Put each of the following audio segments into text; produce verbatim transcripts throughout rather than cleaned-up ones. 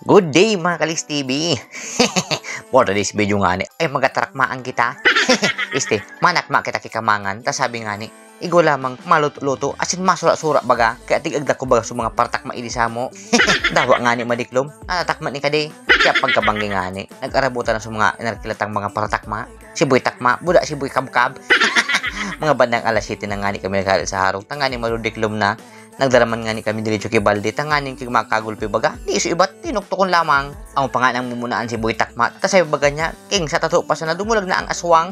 Good day, mga Kalis T V. For today's video ngani, ay magatarakmaan kita. Este, manakma kita ki Kamangan, ta sabi ngani, igwa lamang maluto-luto, asin masura-sura baga, kaya tig-agda ko baga sa mga paratakma idi samo. Dawa ngani madiklom, natatakma ni kadi. Kaya pagkabanggi ngani, nag-arabutan na sa mga inarkilatang mga paratakma. Si Boy Takma, buda si Boy Kabkab. Mga bandang alas siyete na ngani kami naghale sa harong, tangani maludiklom na. Nagdaraman ngani kami diretso ki balde, tanganing ki makagulpi baga. Di iso ibat, tinuktokon lamang. Amo pa nga nang mumunaan si Boy Takma, ta sabi baga niya, king sa tato pa sana dumulag na ang aswang.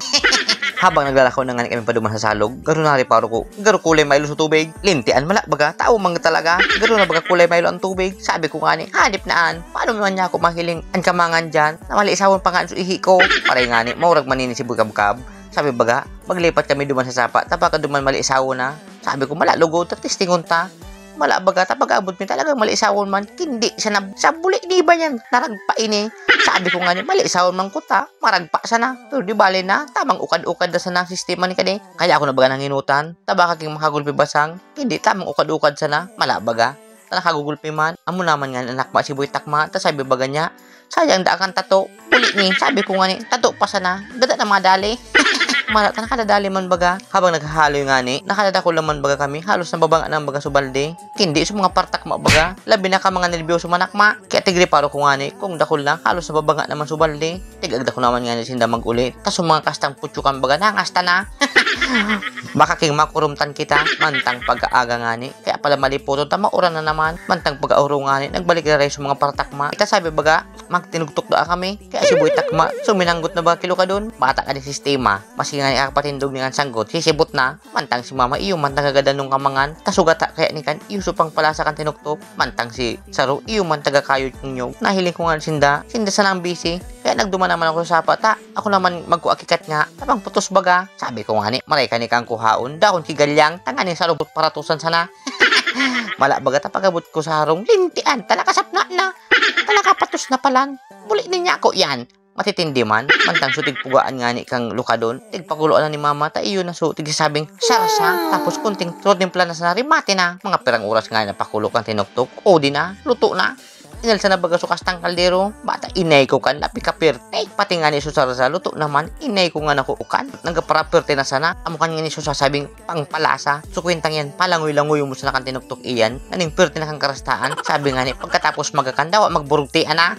Habang naglalakaw na ngani kami paduman sa salog, garo nariparo ko, garo kulay mailo sa tubig. Lintian mala baga, tao man talaga. Garo na baga kulay mailo ang tubig. Sabi ko ngani, hanip na an. Paano man niya ako mahiling an Kamangan diyan? Na malisawon pa nga so ihi ko. Paray ngani, maurag manini si Boy Kabkab. Sabi baga, maglipat kami duman sa sapa, tapaka duman malisawon na. Sabi ko, mala lugod, ta testingon ta. Mala baga, ta pag-abot mi talagang malisawon man, kindi siya na, sa buli ni ba niyan, naragpa ini. Sabi ko ngani, malisawon man ko ta, maragpa sana. Pero di bale na, tamang ukad-ukad na sana ang sistema ni kadi. Kaya ako na baga nanginutan, ta baka king makagulpi basang, kindi tamang ukad-ukad sana, mala baga. Ta nakagugulpi man, amo naman ngani an nakma si Boy Takma, ta sabi baga niya, sayang daa kan tato. Buli ni, sabi ko ngani, tato pa sana, dada na mga dali. Mala ta nakadadali man baga. Habang naghahaloy ngani, nakadadakul naman baga kami, halos nababanga na baga so balde. Kindi sa mga paratakma baga, labi na ka mga nerbiyoso manakma. Kaya tigriparo ko ngani, kung dakul lang, halos nababanga naman so balde. Tig-agda ko naman ngani sinda mag-uli. Ta so mga kastang putsukan baga, nangasta na. Baka king makurumtan kita, mantang pag-aaga ngani. Kaya pala maliputon ta, mauran na naman. Mantang pag-auro ngani, nagbalik na rin sa mga paratakma. Ita sabi baga, magtinugtok na kami. Kaya si Boy Takma, suminanggot na ba kilo ka dun? Bata ka di sistema. Maski ngani akapatindog ni ang sanggot, sisibot na. Mantang si Mama, iyo man taga gadanong Kamangan. Ta sugata kaya ni kan, iyo so pangpalasa kan tinuktok. Mantang si Saro, iyo man taga kayod kang nyog. Nahiling ko nga sinda, sinda sana ang busy. Kaya nagduman naman ako sa sapa, ta, ako naman magkuakikat nga, tapang putos baga. Sabi ko ngani, maray ka ni kang kuhaon, dakon ki galyang, tanganing sa lubot paratusan sana. Mala baga ta pag-abot ko sa harong, lintian, ta nakasapna na. Ta nakapatos na palan. Buli niya ako yan. Matitindi man, mantang sutig pugaan ngani kang lukadon, tigpakuloan na ni Mama, ta iyo na so, tigsasabing, sarsa, tapos kunting tinimpla na sana, rimate na. Mga pirang oras nga napakulo kang tinuktok, o di na, luto na. Inalsa na baga so kastang kaldero, bata inay ko kan, napikapirte. Pati ngani so sarsa, luto naman, inay ko nga nakuukan. Nagparapirte na sana, amo kan ngani so sasabing, pangpalasa. So, kwentang yan, palangoy-langoy mo sana kan tinuktok iyan, naning pirti na kang karastaan. Sabi nga ni, pagkatapos magakan daw, magburugti, ana.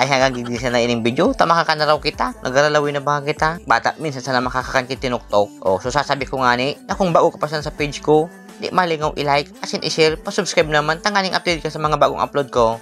Ay, hanggang digdi sana ining video, ta makakan na raw kita. Nagaralawi na ba kita? Bata, minsan sana makakakan ki tinuktok. O, so sasabi ko nga ni, na kung bago ka pa sana sa page ko, di malingaw i-like, asin i-share, pa-subscribe naman, tanganing update ka sa mga bagong upload ko.